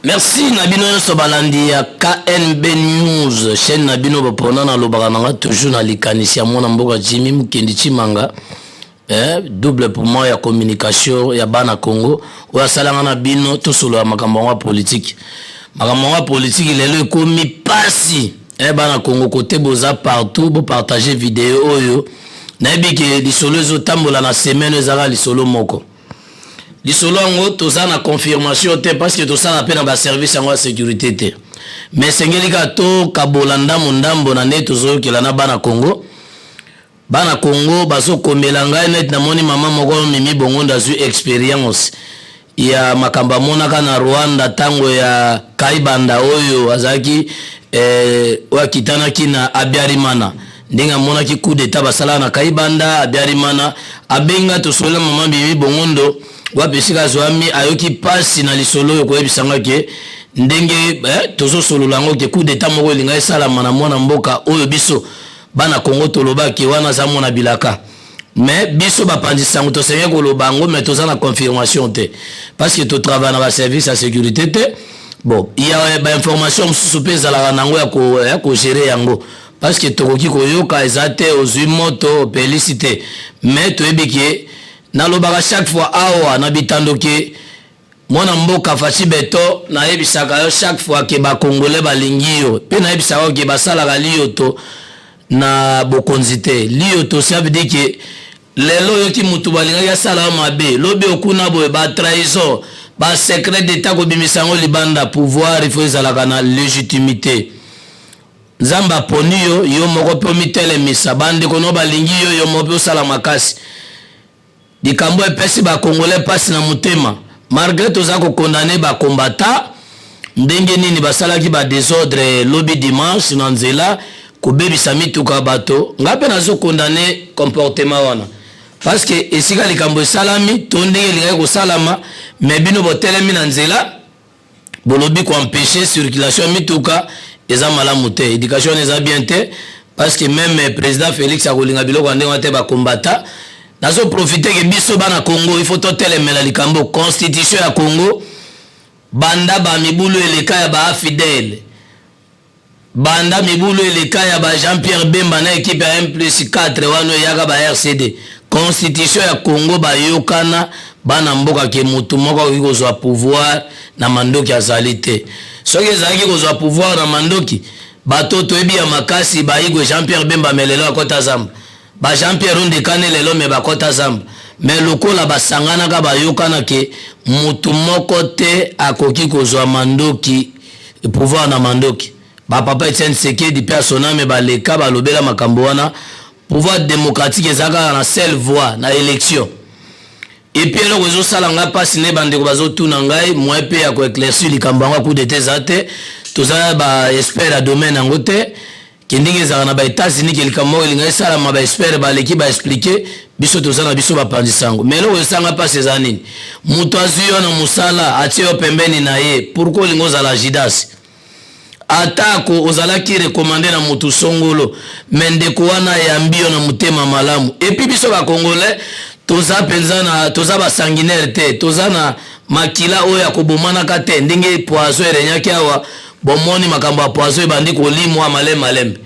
Merci na bino nyonso balandi ya KNB News, chaîne na bino bopona. Nalobaka na nga toujours na likanisi ya mwana mboka Jimmy Mukendi Chimanga, double poumon ya communication ya bana Congo, oyo asalanga na bino tosolola makambo yango ya politike. Makambo yango ya politike lelo ekomi pasi, bana Congo kote boza partout, bopartage video oyo. Nayebi ke lisolo ezotambola na semaine ezalaka lisolo moko. Lisolo yango toza na confirmation te, parce que tosala mpe na baservice yango ya sécurité te, mais esengeli kaka tokabola ndambo ndambo na nde tozoyokela na bana Congo. Bana Congo bazokomela ngai neti namoni mama moko Mimi Bongondo azwi expérience ya makambo amonaka na Rwanda ntango ya Kaibanda oyo azalaki oyo akitanaki na Abiarimana, ndenge amonaki coup d'état basalaka na Kaibanda, Abiarimana. Abenga tosolela mama Mimi Bongondo wapi esika azwami, ayoki mpasi na lisolo oyo koyebisanga ke ndenge tozosolola yango ke coup d'état moko elinga esalama na mwana mboka oyo biso bana Kongo tolobaki wana aza mwana bilaka. Mais biso bapanzi sango tosengeli koloba yango, mais toza na confirmation te, parce que totravaille na baservice ya sécurité te. Bon, ya bainformation mosusu mpe ezalaka nango ya kogérer yango, parce que tokoki koyoka eza te ozwi moto opelisi te. Mais toyebi ke nalobaka chaque fois awa na bitando ke mwana mboka Fatshi Béton, nayebisaka yo chaque fois ke bakongolais balingi yo, mpe nayebisaka yo ke basalaka liyoto na bokonzi te. Liyoto, ça veut dire ke lelo oyoki mutu balingaki asala yo mabe, lobi okuna boye batrahison, basecret d'état, kobimisa yango libanda. Pouvoir il faut ezalaka na légitimité. Nzambe aponi yo, yo moko mpe omitelemisa. Bandeko no balingi yo, yo moko mpe osala makasi. Likambo epesi bakongolais mpasi na motema, malgré toza kocondamner bakombata ndenge nini basalaki badésordre lobi dimanche na nzela, kobebisa mituka bato, ngai mpe nazocondamner comportement wana, parce que esika likambo esalami to ndenge elingaki kosalama, me bino botelemi na nzela, bolobi koempêcher circulation ya mituka, eza malamu te. Éducation wana eza bien te, parce que même président Félix akolinga biloko ya ndenge wana te. Bakombata, nazoprofiter ke biso bana Congo il faut totelemela likambo constitution ya Congo. Banda bamibulu eleka ya baAFDL, banda mibulu eleka ya ba Jean Pierre Bemba na équipe ya 1 plus 4 wana eyaka ba RCD, constitution ya Congo bayokana bana mboka ke motu moko akoki kozwa pouvoir na mandoki azali te. Soki ezalaki kozwa pouvoir na mandoki, bato toyebi ya makasi bayigwe Jean Pierre Bemba, me lelo akɔta zamba. Ba Jean Pierre Ondekane lelo me bakɔta zamba. Me lokola basanganaka, bayokana ke motu moko te akoki kozwa mandoki, pouvoir na mandoki. Bapapa Etienne Tshisekedi mpe asoname baleka balobela makambo wana. Pouvoir démocratique eza kaka na seule voie, na élection. Et puis eloko ezosala ngai mpasi nde bandeko bazotuna ngai moyen mpe ya koéclaircir likambo yango ya coup d'état eza te. Toza baexpert ya domaine yango te, ke ndenge ezalaka na baÉtats-Unis, ke likambo moko elinga esalama, baexpert baleki baexpliquer biso. Toza na biso bapanzisa yango. Mais eloko esanga mpasi eza nini? Moto azwi yo na mosala, atie yo pembeni na ye, pourquoi olingi ozala Judas? Atako ozalaki recommandé na motu songolo, me ndeko wana ayambi yo na motema malamu. Et puis biso bakongolais toza mpenza na toza basanguinaire te, toza na makila oyo ya kobomanaka te. Ndenge poison erenyaki awa, bomoni makambo ya poison ebandi kolimwa malembe malembe,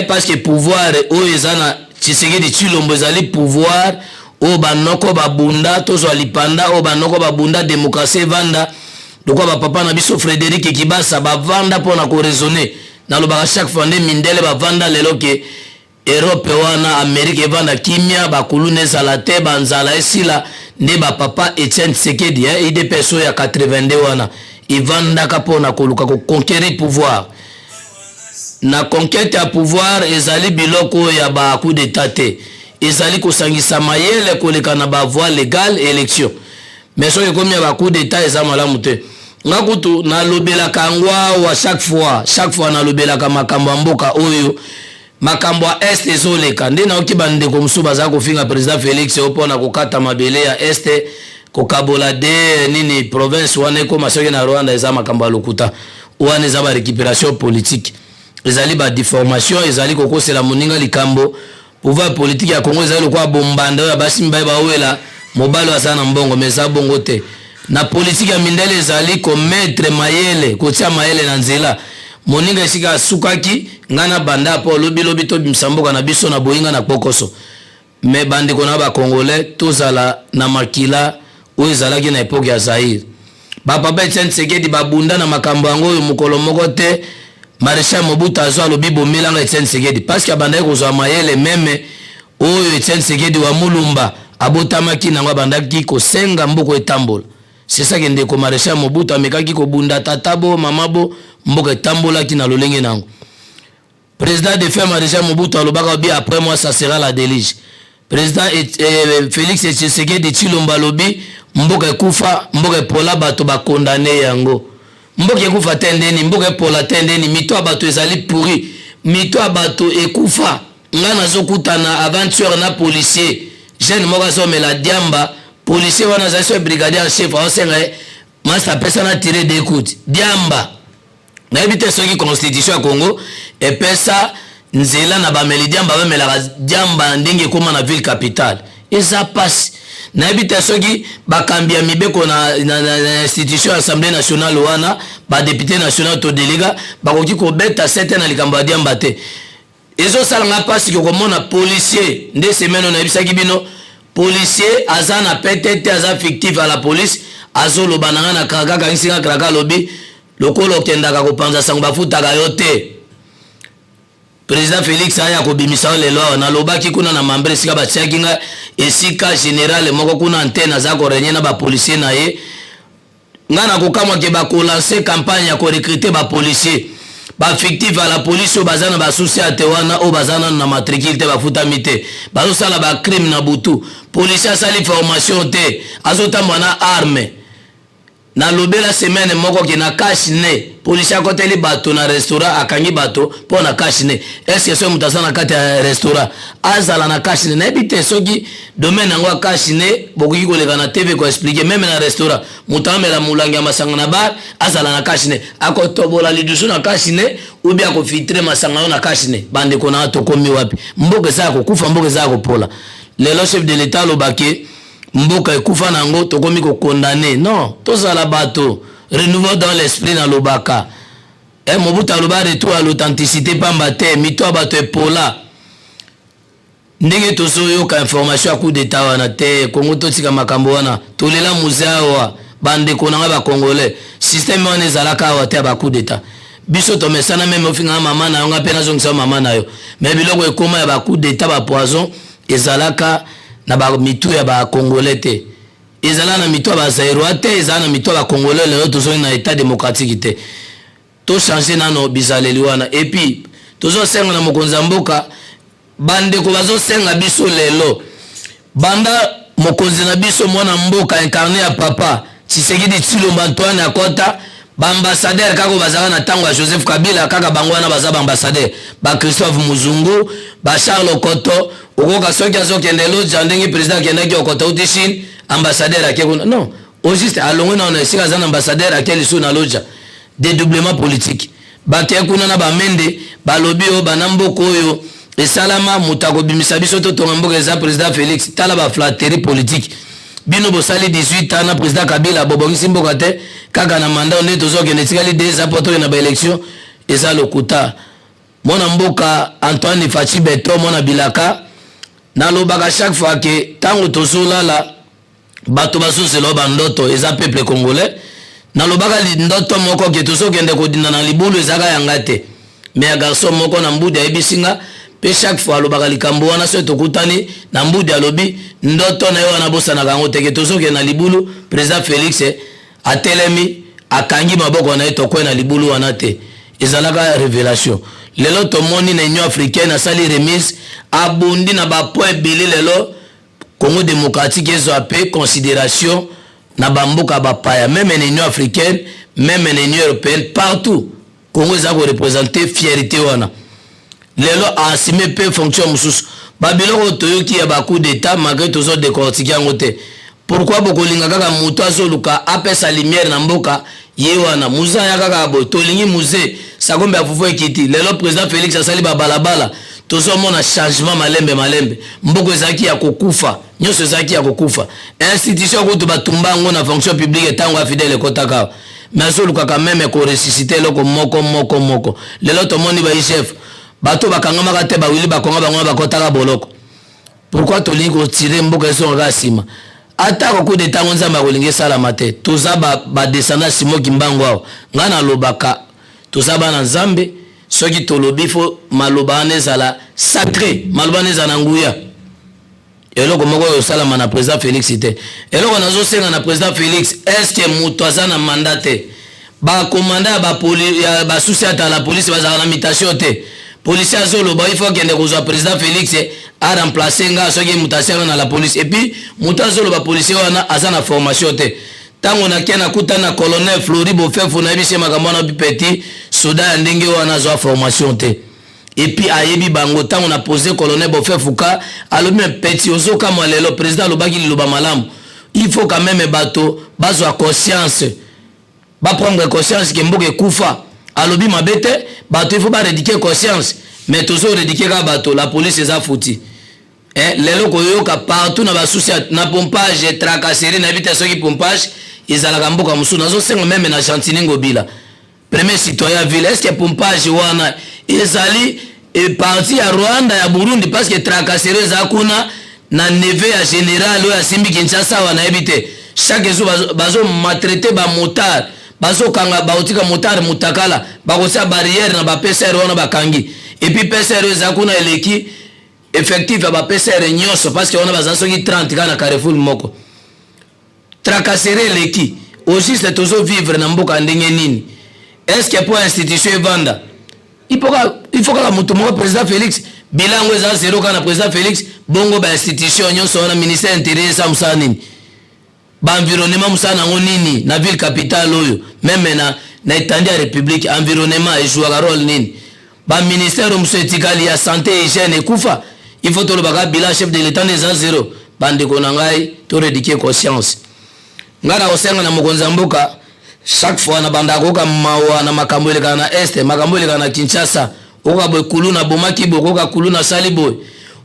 parce que pouvoir oyo eza na Tshisekedi Tshilombo ezali pouvoir oyo banoko babunda tozwa lipanda, oyo banoko babunda démocratie evanda, lokola bapapa na biso Frédéric Kibasa bavanda mpona koraisonner. Nalobaka chaque fois nde mindele bavanda lelo ke Europe wana, Amérique evanda kimia, bakuluna ezala te, banzala esila, nde bapapa Etienne Tshisekedi, UDPS oyo ya 82 wana evandaka mpona koluka koconquérir pouvoir. Na conquête ya pouvoir ezali biloko ya bacoup d'état te, ezali kosangisa mayele koleka na bavoie légale, élection. Mais soki ekomi ya bacoup d'état, eza malamu te. Nga kutu nalobelaka yango awa chaque fois, chaque fois nalobelaka makambo ya mboka oyo, makambo ya Est ezoleka. Nde nayoki bandeko mosusu baza kofinga président Félix oyo mpona kokata mabele ya Est, kokabola de nini province wana ekóma soki na Rwanda. Eza makambo ya lokuta wana, eza barécupération politique, ezali badéformation, ezali kokosela moninga likambo. Pouvoir politique ya Congo ezali lokola bombanda oyo basi mibale bawela mobali oyo aza na mbongo, mais eza bongo te. Na politiki ya mindele ezali kometre mayele, kotia mayele na nzela. Moninga esika asukaki, ngai na banda po lobi lobi tobimisa mboka na biso na boyinga na kpokoso. Mais bandeko na ba congolais tozala na makila oyo ezalaki na epoque ya Zaïre. Ba papa Etienne Tshisekedi babunda na makambo yango oyo mokolo moko te Marechal Mobutu azwa alobi bomelanga Etienne Tshisekedi parce que abandaki kozwa mayele meme oyo Etienne Tshisekedi wa Mulumba abotamaki nango abandaki kosenga mboka etambola. C'est ça que ndeko Marechal Mobutu amekaki kobunda tata bo mama bo mboka etambolaki na lolenge nango. Président de fait Maréchal Mobutu alobaka bi après moi ça sera la déluge. Président Félix Tshisekedi Tshilombo alobi mboka ekufa, mboka epola, bato bakondane yango. Mboka ekufa te ndeni, mboka epola te ndeni, mito ya bato ezali pourri, mito ya bato ekufa. Nga nazokutana aventure na policier jeune moko azomela diamba, policier wana azali so brigadier en chef, aosenga ye master apesa na tire d'écoute diamba. Nayebi te soki constitution ya Congo epesa nzela na bameli diamba bamelaka diamba ndenge ekóma na ville capitale. Eza pasi. Nayebi te soki bakambi ya mibeko na institution ya Assemblée nationale wana, badéputé national to délégué, bakoki kobeta sete na likambo ya diamba te. Ezosala nga mpasi ke komona policier nde semaine oyo nayebisaki bino, policier aza na pete te, aza fictif à la police, azoloba na nga na kraka, kangisi nga kraka, alobi lokola okendaka kopanza sango bafutaka yo te, président Félix aya kobimisa yo lelo awa. Nalobaki kuna na mambre esika batiaki nga, esika général moko kuna antenne aza korenye na bapolicier na ye. Nga na kokamwa ke bakolancer campagne ya korecruter bapolicier bafictif à la police oyo baza na basusi ya te wana, oyo baza nano na matricule te, bafutami te, bazosala bacrime na butu. Policier asali formation te, azotambola na arme. Nalobela semaine moko ke na cache-nez, policier akoteli bato na restaurant, akangi bato mpo na cache-nez. Est-ce soki moto aza na kati ya restaurant azala na cache-nez? Nayebi te soki domaine yango ya cache-nez bokoki koleka na TV koexpliquer. Même na restaurant, moto amela molangi ya masanga na bar, azala na cache-nez, akotobola lidusu na cache-nez ubi akofiltrer masanga yo na cache-nez. Bandeko na, tokomi wapi? Mboka eza ya kokufa, mboka eza ya kopola. Lelo chef de l'État alobaki mboka ekufa nango, tokomi kokondane. Non, tozala bato renouveau dans l'esprit. Nalobaka Mobutu aloba retour à l'authenticité pamba te, mito ya bato epola. Ndenge tozoyoka information ya coup d'état wana te, Kongo totika makambo wana, tolela muze awa. Bandeko na ngai bacongolais, système wana ezalaka awa te ya bacoup d'état. Biso tomesana même ofingaka mama na yo, nga mpe nazongisa mama na yo. Mais biloko ekóma ya bacoup d'état, bapoison ezalaka na bamitu ya bacongolais te, ezala na mitu ya bazaïrois te, ezala na mitu ya bacongolais. Lelo tozongi na état démocratique te, tochange nano bizaleli wana. Et puis tozosenga na mokonzi ya mboka, bandeko bazosenga biso lelo, banda mokonzi na biso mwana mboka incarné ya papa Tshisekedi Tshilombo Antoine akɔta, baambassadeur kaka oyo bazalaka na ntango ya Joseph Kabila, kaka bango wana baza baambassadeur, bachristophe Muzungu, bacharles Okoto. Okoka soki azokende loja ndenge président akendaki Okoto uti Chine, ambassadeur ake kuna. Non, au juste alongwe na esika aza na ambassadeur, ake lisusu na loja. Dédoublement politique. Bake kuna na bamende, balobi oyo bana mboka oyo esalama, moto akobimisa biso totonga mboka eza président Félix. Tala baflatterie politique. Bino bosali 18 ans na président Kabila, bobongisi mboka te. Kaka na mandat nde tozokende, etikali 2 ans po tokende na baélection. Eza lokuta. Mwana mboka Antoine Fatshi Béton, mwana bilaka, nalobaka chaque fois ke ntango tozolala, bato bazozela oyo bandoto eza peuple congolais. Nalobaka ndoto moko ke tozokende kodinda na libulu, ezaka yanga te, mais ya garçon moko na mbudi ayebisi nga. Mpe chaque fois alobaka likambo wana soki tokutani na mbudi, alobi ndoto na ye wana abosanaka yango teke tozokende na libulu. Président Félix atelemi, akangi maboko na ye, tokwei na libulu wana te. Ezalaka révélation. Lelo tomoni na Union africaine asali remise, abundi na bapoint ebele. Lelo Congo démocratique ezwa mpe considération na bamboka bapaya, même na Union africaine, même na Union européenne, partout Congo eza koreprésenter fierté wana. Lelo aassume mpe fonction mosusu. Babiloko toyoki ya bacoup d'état, malgré tozodécortiquer yango te, pourquoi bokolinga kaka moto azoluka apesa lumière na mboka ye wana? Muze aya kaka boye, tolingi muze, sakombe ya fufu ekiti. Lelo président Félix asali babalabala, Tozomona changement malembe malembe. Mboka ezalaki ya kokufa, nyonso ezalaki ya kokufa. Institution kutu batumba yango na fonction publique ntango ya Fidèle ekotaka, mais azolukaka même koressusciter eloko moko moko moko. Lelo tomoni ba IGF, bato bakangamaka te, bawili bakonga bango bakotaka boloko. Pourquoi tolingi kotirer mboka ezongaka nsima? Atako coup d'état ngo Nzambe akolingi esalama te. Toza badescendant Simon Kimbangu awa. Ngai nalobaka, toza bana Nzambe. Soki tolobi, fo maloba wana ezala sacré, maloba wana ezala na nguya. Eloko moko oyo osalama na président Félix te. Eloko nazosenga na président Félix, est-ce moto aza na mandat te? Bakomanda ya basusi ata la police bazalaka na mutation te. Policier azoloba, il faut akende kozwa président Félix aremplace nga soki mutation anga na la police. Et puis moto azoloba, policier wana aza na formation te. Ntango nake nakuta na colonel Flori Bofefu, nayebisi ye makambo wana. Petit soda ya ndenge wana azwa formation te, et puis ayebi bango. Ntango na pose colonel Bofefu ka, alobi: "Me petit, ozokamwa lelo président alobaki liloba malamu. Il faut quand même bato bazwa conscience, baprendre conscience ke mboka ekufa." Alobi mabe te. Bato, il faut barééduquer conscience, mais tozorééduquer kaka bato. La police eza futi. Lelo koyoka partout na basusi na pompage, tracasserie. Nayebi te soki pompage ezalaka mboka mosusu. Nazosenga même na Gentiny Ngobila, premier citoyen ville, est ce que pompage wana ezali parti ya Rwanda, ya Burundi? Parce que tracasserie eza kuna na neveu ya général oyo asimbi Kinshasa awa. Nayebi te, chaque jour bazomaltraiter bamotard, bazokanga, baotika motard mutakala, bakotia barrière na baPCR wana bakangi. Et puis PCR oyo eza kuna eleki effectif ya baPCR nyonso, parce que wana baza soki 30 kaka na carrefour moko. Tracasserie eleki. Au juste, tozovivre na mboka ndenge nini? Est ce que mpo institution evanda, il faut kaka moto moko, président Félix? Bilango eza zéro kaka na président Félix. Bongo bainstitution nyonso wana, ministère intérieur esa mosala nini? Baenvironnement mosala nango nini na ville capitale oyo? Même na etandi ya république, environnement ejouaka rôle nini? Baministère mosusu etikali ya santé, hygiène ekufa. Il faut tolobaka bilan chef de l'état nde eza zéro. Bandeko na ngai, torééduquer conscience. Ngai na kosenga na mokonzi ya mboka, chaque fois na bandaka koyoka mawa na makambo elekaka na Est, makambo elekaka na Kinshasa. Okoka boye kuluna bomaki boye, okoka kuluna asali boye,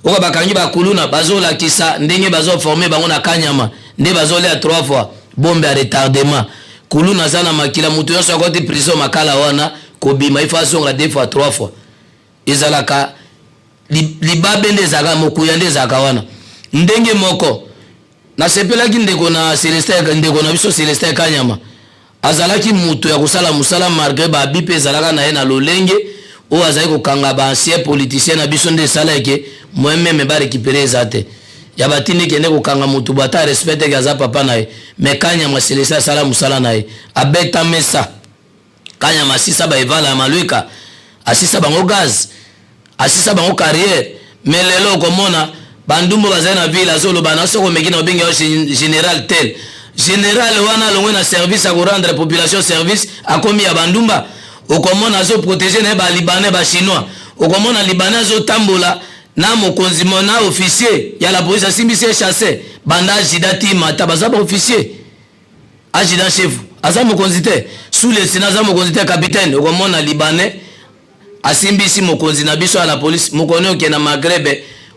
okoka bakangi bakuluna, bazolakisa ndenge bazoformer bango na Kanyama, nde bazolia trois fois bombe ya retardement. Kuluna aza na makila. Moto nyonso akoti prison makala wana, kobima ifo azonga deux fois, trois fois. Ezalaka libabe nde ezalaka mokuya, nde ezalaka wana. Ndenge moko nasepelaki ndeko na Celestin, ndeko na biso Celestin Kanyama azalaki moto ya kosala mosala malgré babi mpe ezalaka na ye na lolenge oyo azali kokanga baancien politicien na biso. Nde esala eke moyen même barécupérer eza te. Ya batindi kende kokanga motu bo ata respect eke aza papa na ye. Mais Kanyama Celestin asala mosala na ye, abeta mesa. Kanyama asisa baevala ya Malweka, asisa bango gaz, asisa bango carrière. Mais lelo okomona bandumbu bazali na ville, azoloba na soki omeki na obengi yo général tel. Général wana alongwe na service akorendre population service, akomi ya bandumba. Okomona azoprotéger na ye balibanais, bachinois. Okomona Libanais azotambola na mokonzi na officier ya la police, asimbisi ye chasse. Banda adjudant ti mata baza baofficier. Adjudant chef aza mokonzi te, sous-lieutenant aza mokonzi te, capitaine. Okomona Libanais asimbisi mokonzi na biso ya la police. Mokoni okende na Maghreb,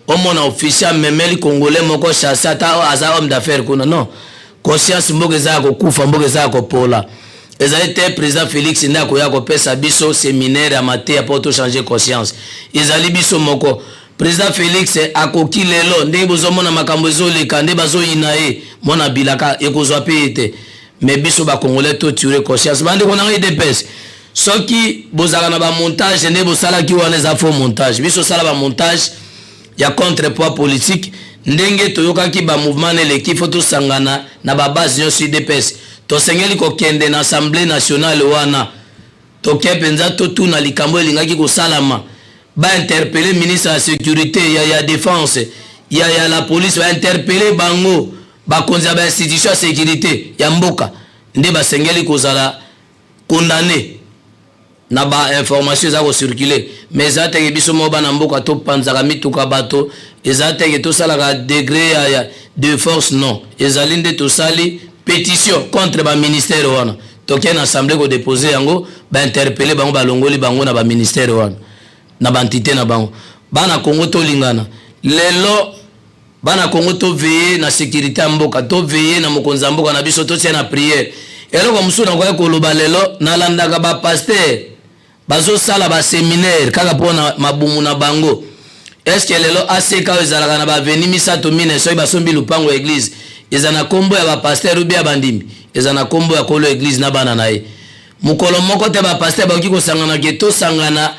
omona officier amemeli Congolais moko chasse, ata aza homme d'affaires kuna. Non, conscience, mboka eza ya kokufa, mboka eza ya kopola. Ezali te président Félix nde akoya kopesa biso séminaire ya mateya mpo tochanger conscience. Ezali biso moko. Président Félix akoki lelo ndenge bozomona makambo ezoleka, nde bazoyina ye, mwana bilaka ekozwa mpe ye te. Mais biso bacongolais totirer conscience. Bandeko na ngai UDPS, soki bozalaka na bamontage nde bosalaki wana, eza faux montage. Biso osala bamontage ya contrepoids politique. Ndenge toyokaki bamouvement na eleki, fo tosangana na babase nyonso UDPS. Tosengeli kokende na Assemblée nationale wana, toke mpenza totuna likambo elingaki kosalama. Bainterpeller ministre ya sécurité, ya défense, ya la police, bainterpeller bango, bakonzi ya bainstitution ya sécurité ya mboka nde basengeli kozala condamné na bainformation eza kocirculer. Mais eza teke biso moko bana mboka topanzaka mituka bato, eza teke tosalaka degré ya de force. Non, ezali nde tosali pétition contre baministère wana, tokei na assemblée kodéposer yango, bainterpeller bango, balongoli bango na baministère wana, na baentité na bango. Bana Congo tolingana. Lelo bana Congo to veiller na securite ya mboka, to veiller na mokonzi ya mboka na biso, totia na prière. Eloko mosusu nakoki koloba lelo, nalandaka ba pasteurs bazosala ba seminaire kaka mpo na mabumu na bango. Est-ce que lelo ACK oyo ezalaka na ba avenue misato mine, soki basombi lupango ya eglise, eza na kombo ya ba pasteur ou bien ya bandimi? Eza na kombo ya kolo eglise na bana na ye. Mokolo moko te ba pasteur bakoki kosangana ke tosangana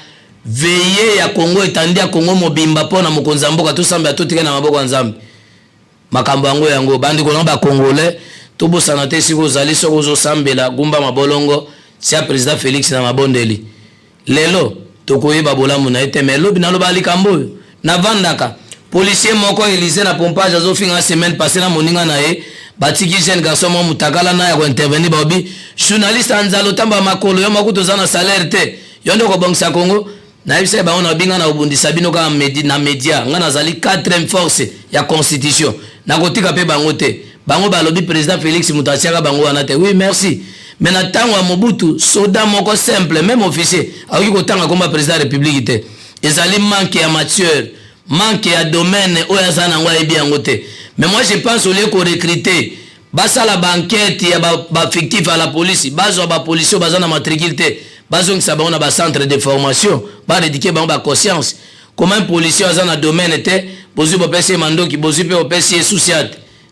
veille ya Congo etandi ya Congo mobimba mpo na mokonzi ya mboka, tosambela, totika na maboko ya Nzambe makambo yango. Yango bandeko na ba Congolais, tobosana te, esika ozali, soki ozosambela, gumba mabolongo, tia président Félix na mabondeli. Lelo tokoyeba bolamu na ye te, mais lobi naloba likambo oyo navandaka. Policier moko Élysée na pompage azofinga semaine passée na moninga na ye, batiki jeune garçon moko mutakala na ya kointervenir, baobi journaliste anzala otamba makolo, yo moko toza na salaire te, yo nde okobongisa Congo. Nayebisa bango na binga na kobundisa bino kaka na media. Nga nazali 4e force ya constitution, nakotika mpe bango te. Bango balobi président Félix moto atiaka bango wana te. Oui, merci, mais na ntango ya Mobutu, soda moko simple, même officier, akoki kotanga komba président ya république te. Ezali manque ya matière, manque ya domaine oyo aza nango, ayebi yango te. Mais moi je pense, au lieu korecruter, basala baenquête ya bafictif ba à la police, bazwa bapolicier oyo baza na matricule te, bazongisa bango na bacentre de formation, barééduquer bango baconscience. Comment un policier aza na domaine te, bozwi bopesi ye mandoki, bozwi mpe bopesi ye sous-ciat?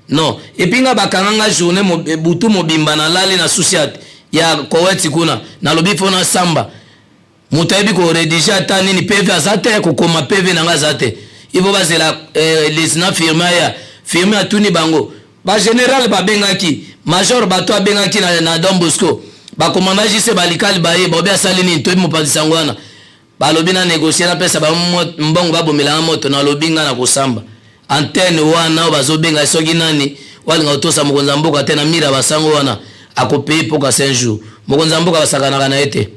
Non. Et puis nga bakanga nga journée butu mobimba, nalali na sous-ciat ya Koweti kuna. Nalobi mpo nasamba, moto ayebi korédiger ata nini PV aza te, kokoma PV na nga aza te. Il faut bazela lieutenant Firme aya. Firme atuni bango, bagénéral babengaki, major bato abengaki na Don Bosco, bacommandant jc balikali baye, baobi asali nini, toyebi mopanzi sango wana. Balobi na négocie, napesa bango mbongo, babomelanga moto. Nalobi nga na kosamba antenne wana oyo bazobenga soki nani walinga kotosa mokonzi ya mboka te na mira basango wana, akopeye mpoka 5 jours. Mokonzi ya mboka basakanaka na ye te.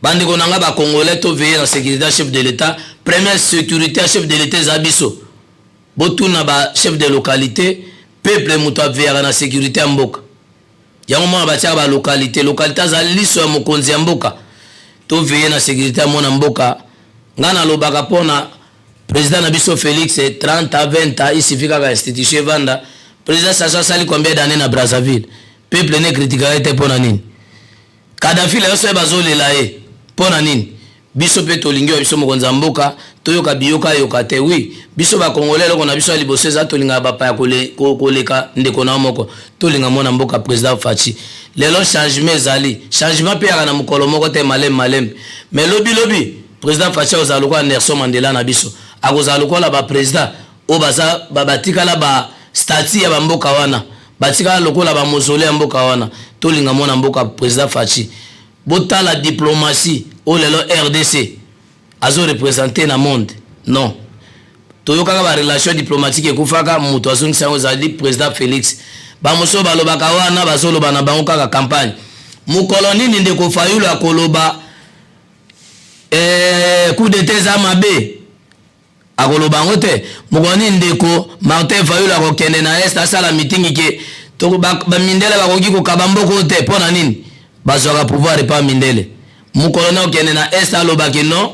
Bandeko na nga bacongolais, toveiller na sécurité ya chef de l'État. Première sécurité ya chef de l'État eza biso. Botuna bachef de localité, peuple moto aveyaka na sécurité ya mboka. Yango mwana batiaka balocalité, localité aza liso ya mokonzi ya mboka. Toveiller na sécurité ya mwana mboka. Ngai nalobaka mpona président na biso Félix, 30 à 20 ans, il suffit kaka institution evanda. Président Sassou asali combien d'année na Brazzaville? Peuple ne critiquaka ye te. Mpo na nini? Kadafi lelo soki bazolela ye, mpo na nini? Biso mpe tolingi oyo biso mokonzi ya mboka, toyoka biyoka yoka te. Oui, biso bakongolais, eloko na biso ya liboso eza tolingaka bapaya koleka ndeko na yo moko. Tolinga mwana mboka président Fatshi. Lelo changement ezali, changement mpe yaka na mokolo moko te, malembe malembe. Mais lobilobi président Fatshi akozala lokola Nelson Mandela na biso, akozala lokola baprésident oyo baza batikala bastatue ya bamboka wana, batikala lokola bamausolée ya mboka wana. Tolinga mwana mboka président Fatshi. Botala diplomatie oyo lelo RDC azoreprésenter na monde. Non, toyokaka barelation diplomatique ekufaka, moto azongisa yango ezali président Félix. Bamosusu balobaka wana, bazoloba na bango kaka campagne. Mokolo nini ndeko Fayulu akoloba coup d'état eza mabe? Akoloba yango te. Mokolo nini ndeko Martin Fayulu akokende na Est asala meeting ke bamindele bakoki kokaba mboka te? Mpo na nini bazwaka pouvoir epa mindele? Mokolo na okende na Est alobaki non,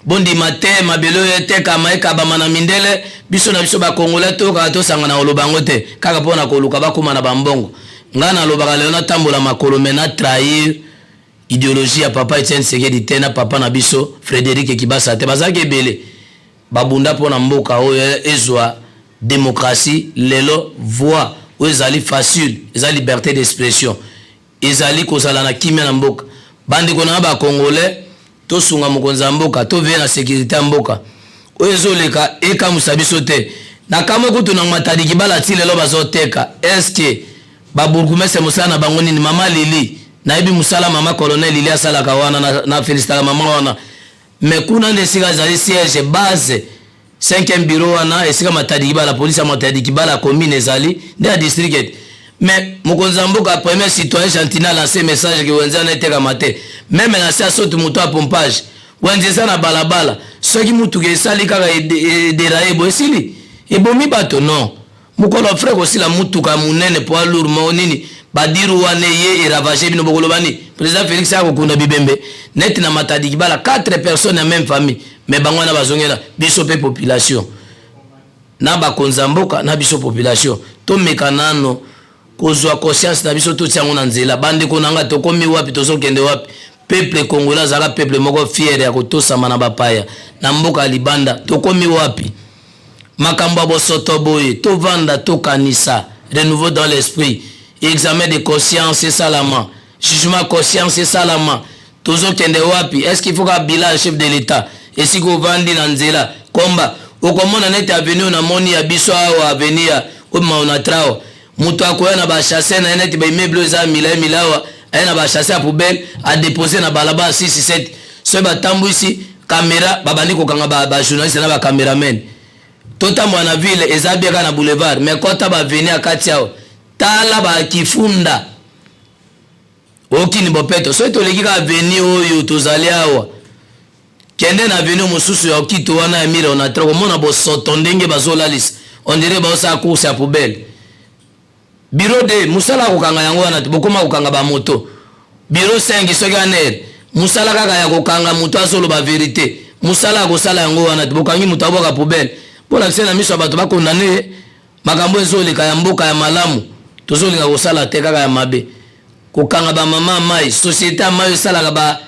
bondima te, mabele oyo etekama, ekabama na mindele, biso na biso bakongolais toyokaka, tosanga na koloba yango te, kaka mpo na koluka bakóma na bambongo. Ngai nalobaka lelo, natambola makolo, mais natrahir idéologie ya papa Etienne Tshisekedi te, na papa na biso Frédéric Kibasa te. Bazalaki ebele, babunda mpo na mboka oyo ezwa démocratie. Lelo voix oyo ezali facile eza liberté d'expression, ezali kozala na kimia na mboka. Bandeko na nga bacongolais, tosunga mokonzi ya mboka, toveiller na sécurité ya mboka. Oyo ezoleka ekamwisa biso te. Na kamwe kutu na Matadi Kibala ti lelo bazoteka. Est-ce babourgmestre mosala na bango nini? Mama Lili, nayebi mosala mama colonel Lili asalaka wana, na félicitaka mama wana. Mais kuna nde esika ezali siège base 5e bureau wana, esika Matadi Kibala, polise ya Matadi Kibala commune ezali nde ya district. Mais mokonzi ya mboka, premier citoyen Gentiny, alance message ke wenze wana etekama te. Même na se asoti moto ya pompage, wenze eza na balabala, soki mutuka esali kaka edérailler boye, esili, ebomi bato. Non, Mokolo frais kosila mutuka munene poids lourd moko nini badiru wana eye eravage bino, bokoloba nini? Président Félix akokunda bibembe neti na Matadi Kibala, 4 personnes ya même famille, mais bango wana bazongela. Biso mpe population na bakonzi ya mboka na biso population, tomeka nano kozwa conscience na biso, totia yango na nzela. Bandeko na nga, tokomi wapi? Tozokende wapi? Peuple congolais azalaka peuple moko fier ya kotosama na bapaya na mboka ya libanda. Tokomi wapi? Makambo ya bosoto boye, tovanda, tokanisa. Renouveau dans l'esprit, examen de conscience esalama, jugement conscience esalama. Tozokende wapi? Est ce qu'il faut ka bilan chef de l'État? Esika ovandi na nzela komba, okomona neti avenue oyo namoni ya biso awa, avenue ya obima Onatra awa, moto akoya na basachets na ye, neti baimmeuble oyo eza milai milai awa, aye na basachets ya poubelle, adépose na balabala 6 7. Soki batambwisi caméra, babandi kokanga bajournaliste na bacameraman. Totambola na ville, eza bien kaka na boulevard, mais kota baavenue ya kati awa, tala bakifunda okini bopeto. Soki toleki kaka avenue oyo tozali awa, kende na avenue mosusu ya Okito wana ya mire Onatra, komona bosoto ndenge bazolalisa, on dirait baosala course ya poubelle. Bureau de mosala ya kokanga yango wana te, bokóma kokanga bamoto. Bureau 5, soki ANR, mosala kaka ya kokanga moto azoloba vérité, mosala ya kosala yango wana te. Bokangi moto abwaka poubelle, mpo na miso ya bato bakondane. Makambo ezoleka ya mboka ya malamu tozolinga kosala te, kaka ya mabe, kokanga bamama ya mai, société ya mai esalaka ba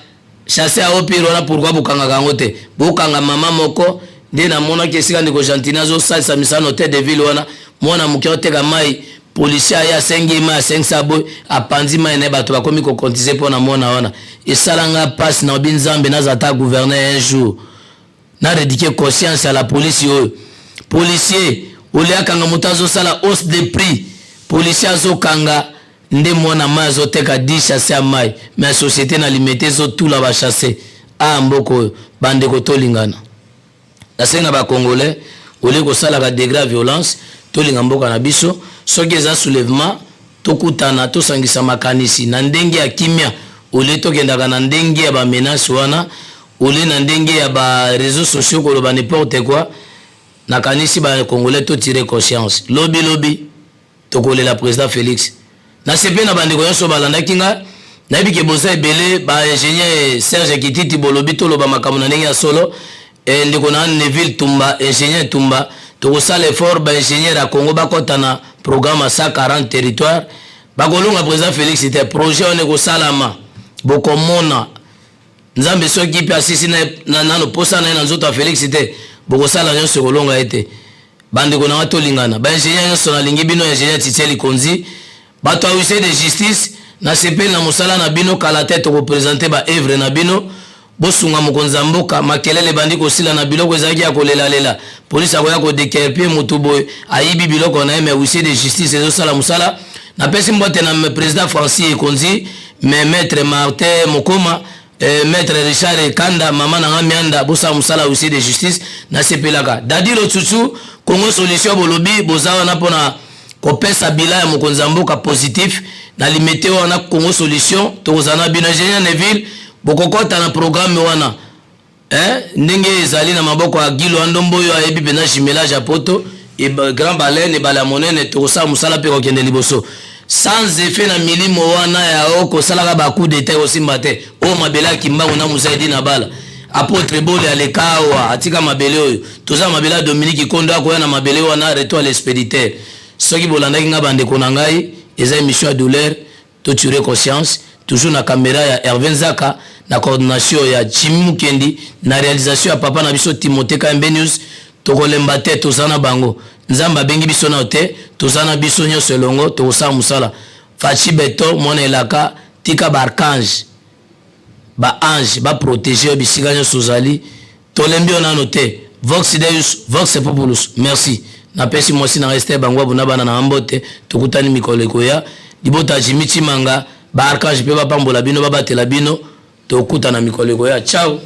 sachets ya opire wana. Pourquoi bokangaka yango te? Bokanga mama moko nde namonaki esika ndeko Gentini azosalisa misala, hôtel de ville wana, mwana moke oteka mai, policier aye, asengi mai, asengisa boye, apanzi mai na ye, bato bakomi kokontize mpo na mwana wana. Esalanga mpasi na obi Nzambe, naza ata gouverneur un jour, na rééduquer conscience ya la polisi oyo. Policier olie akanga moto azosala hausse de prix, policier azokanga nde mwana mai azoteka 10 sachets ya mai, mais société na Limete ezotula basachets aya. Mboka oyo, bandeko, tolingana. Nasengi na bacongolais, olie kosalaka degré ya violence, tolinga mboka na biso. Soki eza soulèvement, tokutana, tosangisa makanisi na ndenge ya kimia, olie tokendaka na ndenge ya bamenace wana, olie na ndenge ya baréseaux sociaux koloba n'importe quoi. Nakanisi bacongolais totire conscience. Lobi lobi tokolela président Félix. Nasepe na bandeko nyonso balandaki nga. Nayebi ke boza ebele. Baingénieur Serge Kititi, bolobi toloba makambo na ndenge ya solo. E, ndeko na Neville Tumba, ingénieur Tumba, tokosala effort, baingénieur ya Congo bakɔta na programme ya 140 territoire. Bakolonga président Félix te. Projet wana ekosalama, bokomona. Nzambe soki mpe asisi nano posa na ye na nzoto ya Félix te, bokosala nyonso, ekolonga ye te. Bandeko na nga, tolingana. Baingénieur nyonso, nalingi bino. Ingénieur Titie Likonzi, bato ya huissier de justice, nasepeli na mosala na bino. Kala te tokoprésente baœuvre na bino. Bosunga mokonzi ya mboka. Makelele ebandi kosila na biloko ezalaki ya kolelalela. Polisi akoya kodéguerpir motu boye, ayibi biloko na ye, mais huissier de justice ezosala mosala. Napesi mbote na président Francis Ekonzi, mais maître Martin Mokoma, maître Richard Ekanda, mama na nga Mianda, bosala mosala huissier de justice. Nasepelaka Dadi Lotutu, Congo Solution, bolobi boza wana mpona kopesa bilan ya mokonzi ya mboka positif na Limete wana. Congo Solution, tokozala na bino. Ingénieur Neville, bokokɔta na programme wana, eh? Ndenge ezali na maboko ya Gilo Andombo oyo ayebi mpenza jumelage ya Poto e, Grand Baleine, ebale ya monene. Tokosala mosala mpe kokende liboso sans effet na milimo wana ya oyo kosalaka bacoup d'état, ekosimba te. Oyo mabele ya Kimbangu na Musaidi na bala apôtre Bole aleka awa, atika mabele oyo. Toza mabele ya Dominique Kondo, akoya na mabele wana. Retour à l'expéditeur. Soki bolandaki nga, bandeko na ngai, eza émission ya douleur. Toture conscience toujours na caméra ya Hervé Nzaka, na coordination ya Jimi Mukendi, na réalisation ya papa na biso Timothée Kmb News. Tokolemba te, toza na bango. Nzambe abengi biso nao te, toza na biso nyonso elongo, tokosala mosala. Fatshi Béton, mwana elaka, tika baarchange, baange baprotege yo bisika nyonso ozali. Tolembi yo nano te. Vox Deus, vox populus. Merci. Napesi mwasi na Ester Bangwabu na bana na mbote. Tokutani mikolo ekoya. Libota Jimi Chimanga, baarchange mpe bapambola bino, babatela bino. Tokutana mikolo ekoya. Ciao.